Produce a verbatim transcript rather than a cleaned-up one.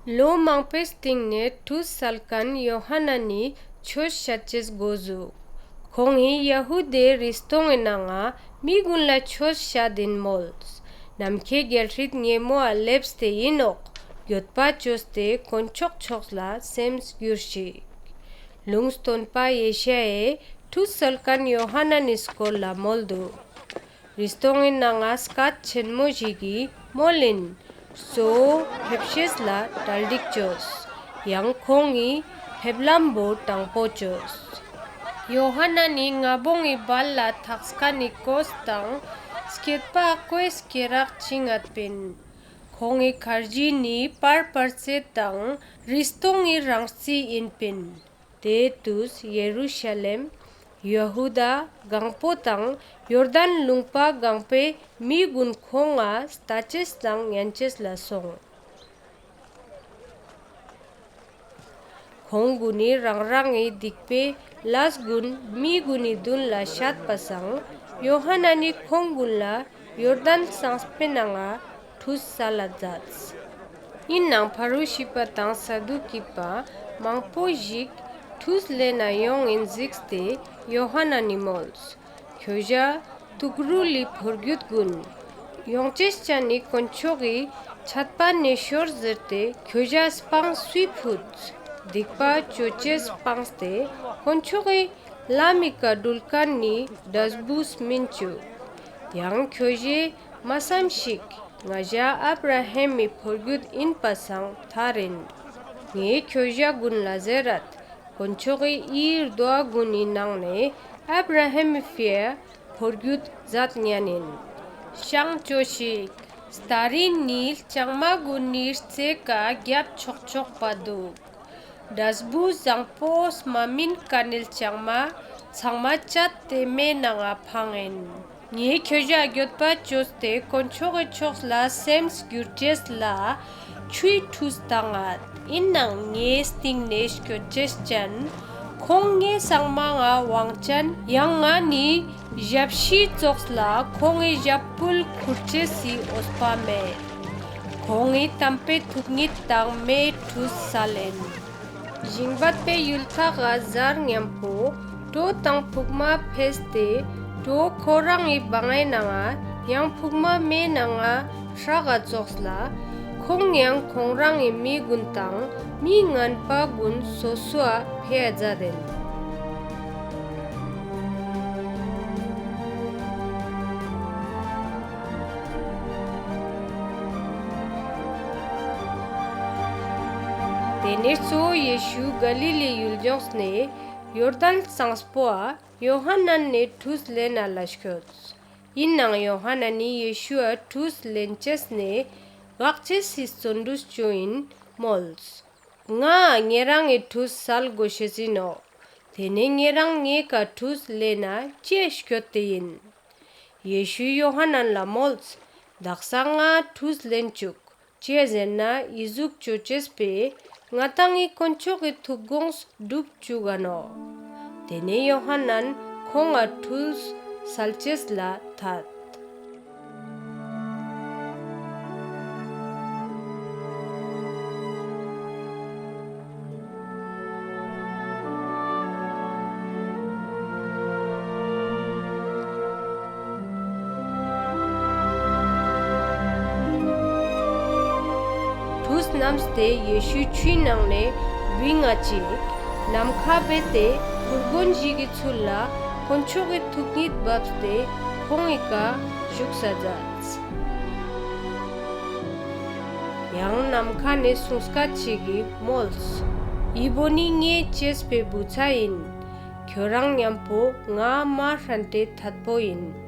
ལོ་མང་པོའེ་སྟིང་ནེ་ཁྲུས་སལ་ཁན་ཡོ་ཧཱ་ནན་ནི་ཆོས་ཤད་ཅེས་གོ་ཟུགས། ཁོང་ངི་ཡ་ཧུ་དཱའེ་རི་སྟོང་ངི་ནང་ང་མི་གུན་ལ་ཆོས་ཤད་དིན་མོལས། ནམ་ཁའེ་གྱལ་སྲིད་ཉེ་མོའ་ལེབས་ཏེ་ཨིན་ནོག་གྱོད་པ་ཅོས་ཏེ་དཀོན་མཆོག་ཕྱོགས་ལ་སེམས་གྱུར་ཤིག། ལུང་སྟོན་པ་ཡེ་ཤ་ཡའེ་ཁྲུས་སལ་ཁན་ཡོ་ཧཱ་ནན་ནི་སྐོར་ལ་མོལ་དུག། རི་སྟོང་ངི་ནང་ང་སྐད་ཆེན་མོ་ཞིག་གི་མོལ་ཨིན། གཙོ་བོ་ཕེབས་ཤེས་ལ་གྲ་སྒྲིག་ཅོས། ཡང་ཁོང་ངི་ཕེབས་ལམ་བོ་དྲང་པོ་ཅོས། ཡོ་ཧཱ་ནན་ནི་ང་བོང་ངི་བལ་ལ་ཐགས་ཁན་ནི་གོས་དང་སྐེད་པ་ཀོའེ་སྐེ་རགས་ཅིག་ངད་པིན། ཁོང་ངི་ཁར་ཇི་ནི་པར་པར་ཙེ་དང་རི་སྟོང་ངི་རང་རྩི་ཨིན་པིན། ཏེ་ཏུས་ཡེ་རུ་ཤ་ལེམ་ཡ་ཧུ་དཱ་གང་པོ་དང་ཡོར་དན་ལུང་པ་གང་པོའེ་མི་གུན་ཁོང་ང་ལྟ་ཅེས་དང་ཉན་ཅེས་ལ་སོང་། ཁོང་གུན་ནི་རང་རང་ངི་སྡིག་པའེ་ལས་གུན་མི་གུན་ནི་དུན་ལ་ཤད་པ་སང་ཡོ་ཧཱ་ནན་ནི་ཁོང་གུན་ལ་ཡོར་དན་ལྩངས་པོའེ་ནང་ང་ཁྲུས་སལ་ལ་ཛདས། ཨིན་ནའང་ཕ་རུ་ཤི་པ་དང་ས་དུ་ཀི་པ་མང་པོ་ཞིག་ཁྲུས་ལེན་ན་ཡོང་ཨིན་ཟིགས་ཏེ་ཡོ་ཧཱ་ནན་ནི་མོལས། ཁྱོ་ཞ་དུག་རུལ་ལི་ཕོ་རྒྱུད་གུན་ཡོང་ཅེས་ཅན་ནི་དཀོན་མཆོག་གི་ཆད་པ་ནེ་ཤོར་ཟེར་ཏེ་ཁྱོ་ཞའ་སྤང་སུའི་ཕུད། སྡིག་པ་ཅོ་ཅེས་སྤངས་ཏེ་དཀོན་མཆོག་གི་ལམ་མི་ཀ་གྲུལ་ཁན་ནི་དྲས་བུ་སྨིན་ཅུག། ཡང་ཁྱོ་ཞའེ་མ་སམ་ཞིག། ང་ཞ་ཨབ་ར་ཧམ་མི་ཕོ་རྒྱུད་ཨིན་པ་སང་ཐར་ཨིན། ངའེ་ཁྱོ་ཞ་གུན་ལ་ཟེར་རད། དཀོན་མཆོག་གི་འི་རྡོ་གུན་ནི་ནང་ནེ་ཨབ་ར་ཧམ་མི་ཕིའ་ཕོ་རྒྱུད་ཛད་ཉན་ཨིན། ཤང་ཅོས་ཤིག། སྟ་རི་ནི་ལྕང་མ་གུན་ནི་རྩེ་ཀ་གྱབ་ཆོག་ཆོག་པ་དུག། དྲས་བུ་ཟང་པོ་སྨ་མིན་ཀ་ནི་ལྕང་མ་ཚང་མ་ཅད་ཏེ་མེ་ནང་ང་ཕང་ཨིན། ངའེ་ཁྱོ་ཞའ་གྱོད་པ་ཅོས་ཏེ་དཀོན་མཆོག་གི་ཕྱོགས་ལ་སེམས་གྱུར་ཅེས་ལ་ཆུའི་ཁྲུས་ཏང་ངད། ཨིན་ནའང་ངའེ་སྟིང་ནེ་སྐྱོད་ཅེས་ཅན་ཁོང་ངའེ་སང་མང་ང་ཝང་ཅན་ཡང་ང་ནི་ཞབས་ཕྱི་ཙོགས་ལ་ཁོང་ངི་ཞབས་པུལ་ཁུར་ཅེས་སི་འོས་པ་མེད། ཁོང་ངི་ཏམ་པའེ་ཐུག་ཉིད་དང་མེའེ་ཁྲུས་སལ་ཨིན། ཞིང་བད་པའེ་ཡུལ་ཐག་ག་ཟར་ཉམ་པོ་གྲོ་དང་ཕུག་མ་ཕེས་ཏེ་གྲོ་ཁོ་རང་ངི་བང་ངི་ནང་ང་ཡང་ཕུག་མ་མེ་ནང་ང་སྲག་ག་ཙོགས་ལ་ཁོང་ཡང་ཁོང་རང་ངི་མི་གུན་དང་མི་ངན་པ་གུན་སོ་སོའ་ཕེའ་ཛད་ཨིན། ཏེ་ནེ་གཙོ་བོ་ཡེ་ཤུ་ག་ལི་ལི་ཡུལ་ཇོངས་ནེ་ཡོར་དན་ལྩངས་པོའ་ཡོ་ཧཱ་ནན་ནི་ཁྲུས་ལེན་ན་ལ་སྐྱོད། ཨིན་ནའང་ཡོ་ཧཱ་ནན་ནི་ཡེ་ཤུའ་ཁྲུས་ལེན་ཅེས་ནེ་གག་ཅེས་སི་རྩོན་གྲུས་ཅོ་ཨིན་མོལས། ང་ཉེ་རང་ངི་ཁྲུས་སལ་གོ་ཤེས་ཨིན་ནོག། ཏེ་ནེ་ཉེ་རང་ངའེ་ཀ་ཁྲུས་ལེན་ན་ཅིའ་སྐྱོད་ཏེ་ཨིན། ཡེ་ཤུའི་ཡོ་ཧཱ་ནན་ལ་མོལས། དག་ས་ང་ཁྲུས་ལེན་ཅུག། ཅིའ་ཟེར་ན་འི་ཟུག་ཅོ་ཅེས་པོའེ་ང་དང་ངི་དཀོན་མཆོག་གི་ཐུགས་དགོངས་གྲུབ་ཅུག་ག་ནོག། ཏེ་ནེ་ཡོ་ཧཱ་ནན་ཁོང་ང་ཁྲུས་སལ་ཅེས་ལ་ཐད། ཁྲུས་ནམས་ཏེ་ཡེ་ཤུ་ཆུའི་ནང་ནེ་བིང་ང་ཅིག་ནམ་ཁའ་བེས་ཏེ་ཕུར་གོན་ཞིག་གི་ཚུལ་ལ་དཀོན་མཆོག་གི་ཐུག་ཉིད་བབས་ཏེ་ཁོང་ངི་ཀ་ཞུགས་ས་ཛདས། ཡང་ནམ་ཁའ་ནེ་སུང་སྐད་ཅིག་གི་མོལས། འི་བོ་ནི་ངའེ་ཅེས་པའེ་བུ་ཚ་ཨིན། ཁྱོ་རང་ཉམ་པོ་ང་མ་ཧྲན་ཏེ་ཐད་པོ་ཨིན།